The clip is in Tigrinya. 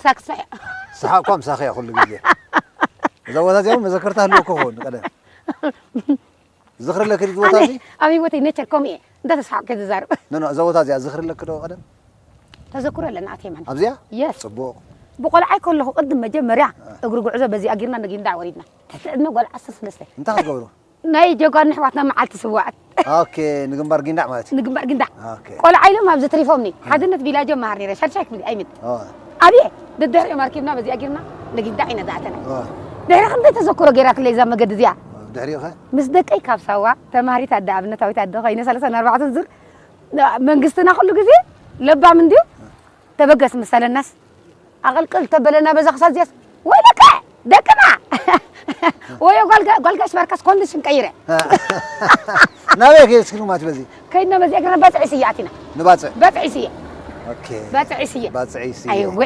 ሳክሳይ። ሰሓቕ እኳ ምሳኺ እያ ኩሉ ግዜ። እዛ ቦታ እዚኣ እውን መዘከርታ ህልወ ክኸውን ቀደም። ዝኽሪ ኣለኪ ድዩ እቲ ቦታ እዚ? ኣብ ህይወተይ ኔቸር ከምኡ እየ እንዳተስሓቕከ ዝዛርብ። ኖ ኖ እዛ ቦታ እዚኣ ዝኽሪ ኣለኪ ዶ ቀደም? ተዘክሮ ኣለና ኣትየ ማለት ኣብዚኣ? የስ ጽቡቕ። ብቆልዓይ ከለኹ ቅድም መጀመርያ እግሪ ጉዕዞ በዚ ኣጊርና ነጊንዳ ወሪድና ትሕቲ ዕድመ ቆልዓ ዓሰርተ ሰለስተ እንታይ ክትገብሩ? ናይ ጀጓኑ ኣሕዋትና መዓልቲ ስዋዕት ኦኬ ንግንባር ጊንዳዕ ማለት እዩ። ንግንባር ግንዳ ኦኬ ቆልዓ ኢሎም ኣብዚ ትሪፎምኒ ሓድነት ቪላጆ መሃር ነረ ሻድሻይ ክፍሊ ኣይምን ኦ ኣብየ ደድሕሪኦም ኣርኪብና በዚኣ ጊርና ንጊንዳ ኢና ዝኣተና ኦ ድሕሪ ክንደይ ተዘክሮ ገይራትለይ እዛ መገዲ እዚኣ ድሕሪኡ ኸ? ምስ ደቀይ ካብ ሳዋ ተማሃሪት ኣደ ኣብነታዊት ኣደ ኮይነ ሰለሳን ኣርባዕተን ዙር መንግስትና ኩሉ ግዜ ለባም እንድዩ ተበገስ ምሳለናስ ኣቐልቅል ተበለና በዛ ክሳብ እዚያስ ወይ ደቀ ደቅና ወይ ጓልጋ- ጓልጋሽ ባርካስ ኮንዲሽን ቀይረ ናበይ ከየስኪሉ ማለት በዚ ከይድና በዚኣ ግና ባፅዒ ስየ ኣቲና ንባፅዕ ባፅዒ ስየ ኦኬ ባፅዒ ስየ ባፅዒ ስየ ኣይወ